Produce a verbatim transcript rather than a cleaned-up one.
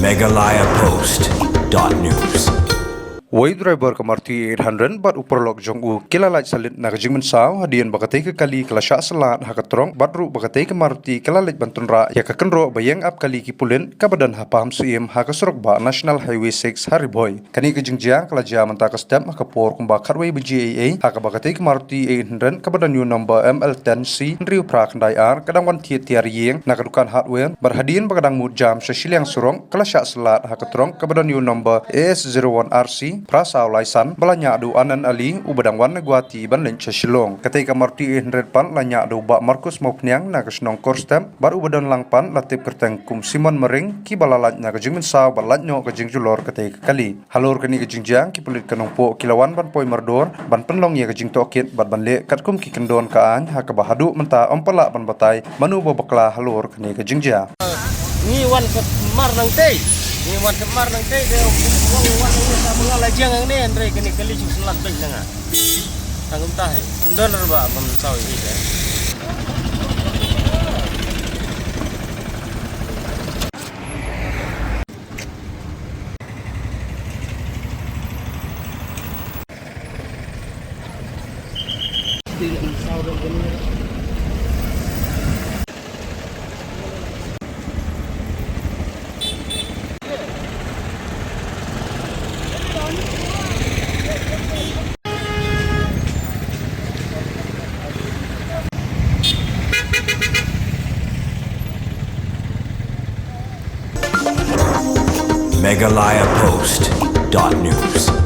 Meghalaya Post dot news. Wei driver ka Maruti eight hundred bad u paralok jong u ki la lait salit na ka jingmynsaw hadien ba katei ka kali ka la shah slat ha ka trok bad ruh ba katei ka Maruti ka la leit ban tynrah ïa ka kynroh ba ïeng ap kali ki pulit kaba don ha Pahamsyiem ha ka surok bah National Highway six ha Ri Bhoi. Kane ka jingjia ka la jia mynta ka step ha ka por kumba khatwei baje eiei ha kaba katei ka Maruti eight hundred kaba don ïa u number M L ten C hynriew phra khyndai ar ka dang wan thied tiar ïing na ka dukan hardware bad hadien ba ka dang mut jam sha shiliang surok ka la shah slat ha ka trok kaba don ïa u number A S zero one R C phra saw lai san ba la ñiah da u Anand Ali uba dang wan na Guwahati ban leit sha Shillong. Katei ka Maruti eight hundred pat la ñiah da u Bah Marcus Mawphniang na ka shnong Korstep bad uba don lang pat la tip kyrteng kum Simon Maring kiba la lait na ka jingmynsaw bad lait noh ka jingjulor katei ka kali. Halor kane ka jingjia ki pulit ka Nongpoh ki la wan ban poi mardor ban pynlong ïa ka jingtohkit bad ban leh katkum ki kyndon ka aiñ ha kaba haduh mynta ym pat lah ban batai mano ba bakla halor kane ka jingjia. Ngi wan sep mar nangtei. Ngi wan sep mar nangtei de wan ngi sa ba nga la jia ngangne hynrei kane ka kali shu slat beit na nga. Tang kumta hi. Ym don re ba ban saw ïa hi de. Meghalaya Post dot news.